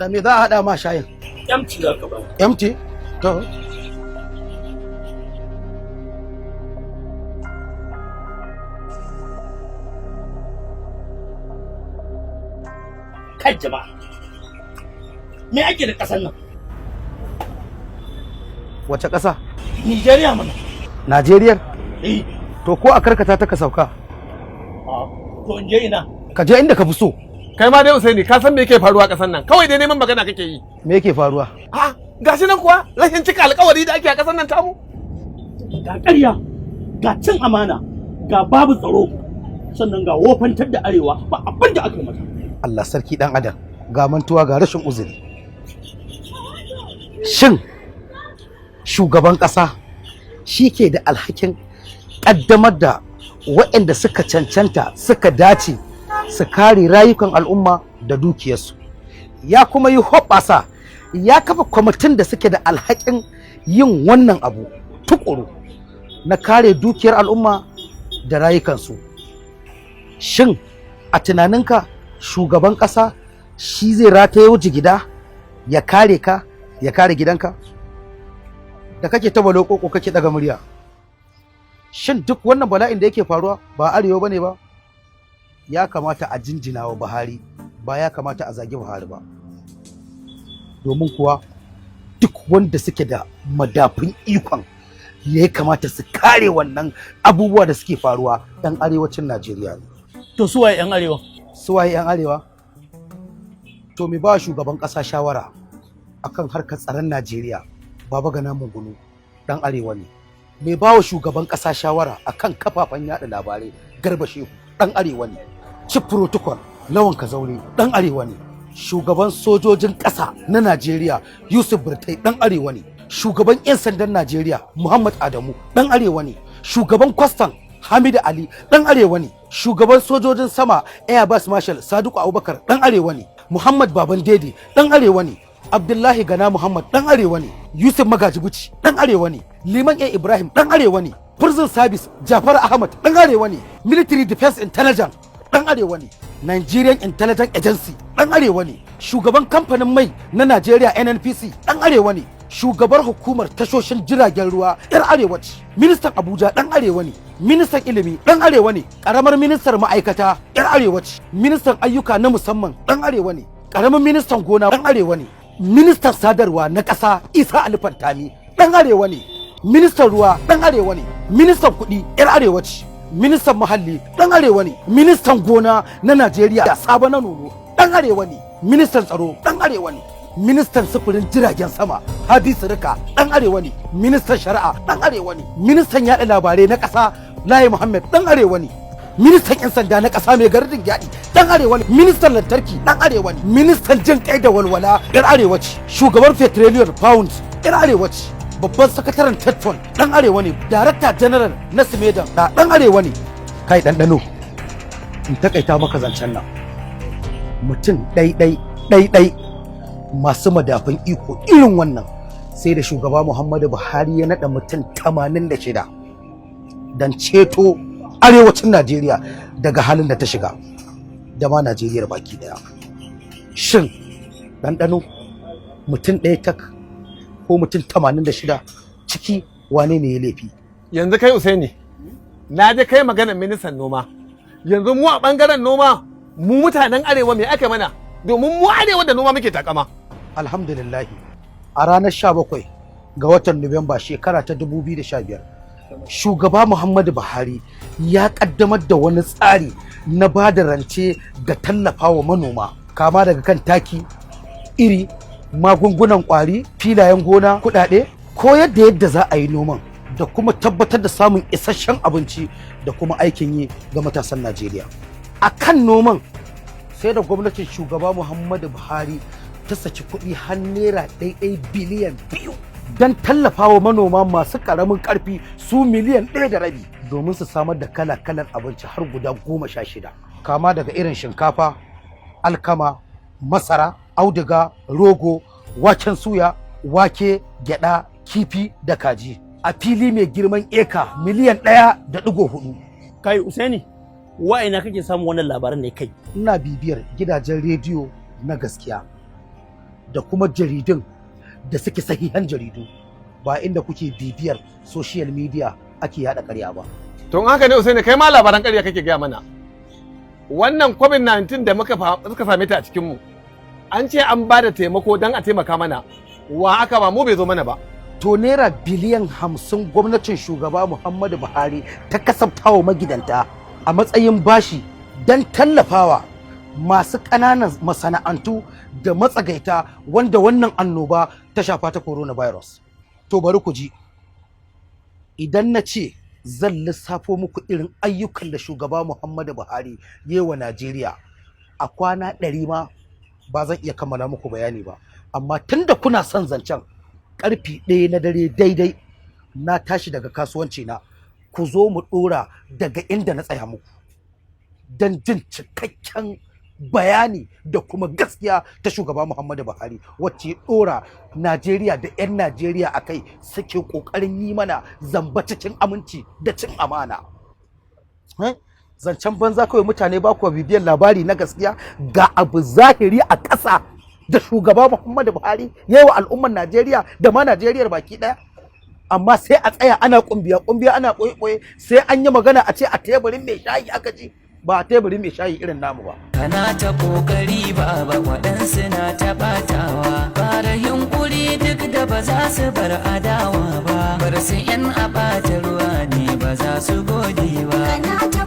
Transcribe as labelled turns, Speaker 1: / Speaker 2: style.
Speaker 1: Da me za a haɗa ma shayin?
Speaker 2: Empty za ka ba.
Speaker 1: Empty? To.
Speaker 2: Kai jama'a. Me ake da ƙasar nan?
Speaker 1: Wace ƙasa?
Speaker 2: Nigeria mana.
Speaker 1: Najeriya?
Speaker 2: Eh.
Speaker 1: To ko a karkata ta ka sauka?
Speaker 2: To in je ina?
Speaker 1: Ka je inda ka fi so.
Speaker 3: Kai ma dai Usaini, ka san me yake faruwa a ƙasar nan? Kawai dai neman magana kake yi.
Speaker 1: Me yake faruwa?
Speaker 3: A gashi nan kuwa rashin cika alƙawari da ake a ƙasar nan tamu.
Speaker 2: Ga ƙarya, ga cin amana, ga babu tsaro, sannan ga wofantar da arewa ba abin da aka yi mata.
Speaker 1: Allah sarki dan adam, ga mantuwa ga rashin uzuri. Shin shugaban ƙasa shi ke da alhakin ƙaddamar da waɗanda suka cancanta suka dace su kare rayukan al'umma da dukiyarsu, ya kuma yi hoɓɓasa ya kafa kwamitin da suke da alhakin yin wannan abu tukuru na kare dukiyar al'umma da rayukansu. Shin a tunaninka shugaban ƙasa shi zai rataye jigida ya kare ka, ya kare gidanka da kake ta balokoko kake daga murya? Shin duk wannan bala'in da yake faruwa ba arewa bane ba? Ya kamata a jinjina wa Buhari, ba ya kamata a zagi Buhari ba, domin kuwa duk wanda suke da madafun ikon ya kamata su kare wannan abubuwa da suke faruwa ɗan arewacin Najeriya ne.
Speaker 2: To su waye 'yan arewa?
Speaker 1: Su waye 'yan arewa? To me ba shugaban ƙasa shawara akan harkar tsaron Najeriya, Baba Gana Mungunu ɗan arewa ne. Mai ba wa shugaban ƙasa shawara akan kafafen yada labarai, Garba Shehu ɗan arewa ne. Chief Protocol Lawan Kazaure ɗan arewa ne. Shugaban sojojin ƙasa na Najeriya Yusuf Burtai ɗan arewa ne. Shugaban 'yan sandan Najeriya Muhammad Adamu ɗan arewa ne. Shugaban kwastan Hamidu Ali ɗan arewa ne. Shugaban sojojin sama Air Vice Marshal Sadiku Abubakar ɗan arewa ne. Muhammad Baban Dede ɗan arewa ne. Abdullahi Gana Muhammad ɗan arewa ne. Yusuf Magaji Buci ɗan arewa ne. Liman A Ibrahim ɗan arewa ne. Prison Service Jafar Ahmad ɗan arewa ne. Military Defense Intelligence ɗan arewa ne. Nigerian Intelligence Agency ɗan arewa ne. Shugaban kamfanin mai na Najeriya NNPC ɗan arewa ne. Shugabar hukumar tashoshin jiragen ruwa 'yar arewa ce. Ministan Abuja ɗan arewa ne. Ministan ilimi ɗan arewa ne. Ƙaramar ministar ma'aikata 'yar arewa ce. Ministan ayyuka na musamman ɗan arewa ne. Ƙaramin ministan gona ɗan arewa ne. Ministan sadarwa na ƙasa Isa Ali Fantami ɗan arewa ne. Ministan ruwa ɗan arewa ne. Ministan kuɗi 'yar arewa ce. Ministan muhalli ɗan arewa ne. Ministan gona na Najeriya Sabo na Nono ɗan arewa ne. Ministan tsaro ɗan arewa ne. Ministan sufurin jiragen sama Hadi Sirika ɗan arewa ne. Ministan shari'a ɗan arewa ne. Ministan yaɗa labarai na ƙasa Layi Muhammad ɗan arewa ne. Ministan 'yan sanda na ƙasa mai gardin gyaɗi ɗan arewa ne. Ministan lantarki ɗan arewa ne. Ministan jin kai da walwala ɗan arewa ce. Shugaban petroleum pounds ɗan arewa ce. Babban sakataren tetfon ɗan arewa ne. Darakta general na Simedan ɗan arewa ne. Kai ɗanɗano, in takaita maka zancen nan, mutum ɗai ɗai ɗai masu madafun iko irin wannan sai da shugaba Muhammadu Buhari ya naɗa mutum 86 don ceto arewacin Najeriya daga halin da ta shiga da ma Najeriya baki daya. Shin ɗanɗano, mutum ɗaya tak ko mutum 86 ciki wane ne ya laifi?
Speaker 3: Yanzu kai Usaini, na je kai maganar ministan noma. Yanzu mu a ɓangaren noma, mu mutanen arewa me aka mana? Domin mu arewa da noma muke takama.
Speaker 1: Alhamdulillahi, a ranar 17 ga watan Nuwamba shekara ta 2015 shugaba Muhammadu Buhari ya kaddamar da wani tsari na ba da rance ga tallafawa manoma, kama daga kan taki, iri, magungunan kwari, filayen gona, kudade, koyar da yadda za a yi noman da kuma tabbatar da samun isasshen abinci da kuma aikin yi ga matasan Najeriya. A kan noman sai da gwamnatin shugaba Muhammadu Buhari ta saki kuɗi har naira ɗaiɗai biliyan 2 don tallafawa manoma masu ƙaramin ƙarfi su miliyan 1.5 domin su samar da kala-kalan abinci har guda 16, kama daga irin shinkafa, alkama, masara, auduga, rogo, waken suya, wake, gyada, kifi da kaji a fili mai girman eka miliyan 1.4.
Speaker 2: Kai Usaini, wa'ina kake samun wannan labaran ne kai?
Speaker 1: Ina bibiyar gidajen rediyo na gaskiya. Da kuma jaridun da suke sahihan jaridu, ba inda kuke bibiyar social media ake yada ƙarya ba.
Speaker 3: To in haka ne, Usaini, kai ma labaran ƙarya kake gaya mana. Wannan COVID-19 da muka suka same ta a cikin mu, an ce an ba da taimako don a taimaka mana. Wa aka ba mu? Bai zo mana ba.
Speaker 1: To, naira biliyan 50 gwamnatin shugaba Muhammadu Buhari ta kasaftawa magidanta a matsayin bashi don tallafawa masu ƙananan masana'antu da matsagaita wanda wannan annoba ta shafa ta coronavirus. To, bari ku ji, idan na ce zan lissafo muku irin ayyukan da shugaba Muhammadu Buhari ya yi wa Najeriya a kwana 100 ma, ba zan iya kammala muku bayani ba. Amma tunda kuna son zancen, karfe 1 na dare daidai na tashi daga kasuwanci na, ku zo mu dora daga inda na tsaya muku don jin cikakken bayani da kuma gaskiya ta shugaba Muhammadu Buhari, wacce ya dora Najeriya da 'yan Najeriya a kai suke kokarin yi mana zamba cikin aminci da cin amana. Eh? Zancen banza kawai, mutane ba kuwa bibiyar labari na gaskiya. Ga abu zahiri a ƙasa da shugaba Muhammadu Buhari ya yi wa al'ummar Najeriya da ma Najeriyar baki ɗaya, amma sai a tsaya ana kumbiya kumbiya, ana ɓoye-ɓoye. Sai an yi magana a ce a teburin mai shayi aka ji. Ba a teburin mai shayi irin namu ba.
Speaker 4: Kana ta kokari baba, waɗansu na ta ɓatawa. Fara yunkuri duk da ba za su bar adawa ba. Bar su yan a ɓata ruwa ne, ba za su gode ba.
Speaker 5: Kana ta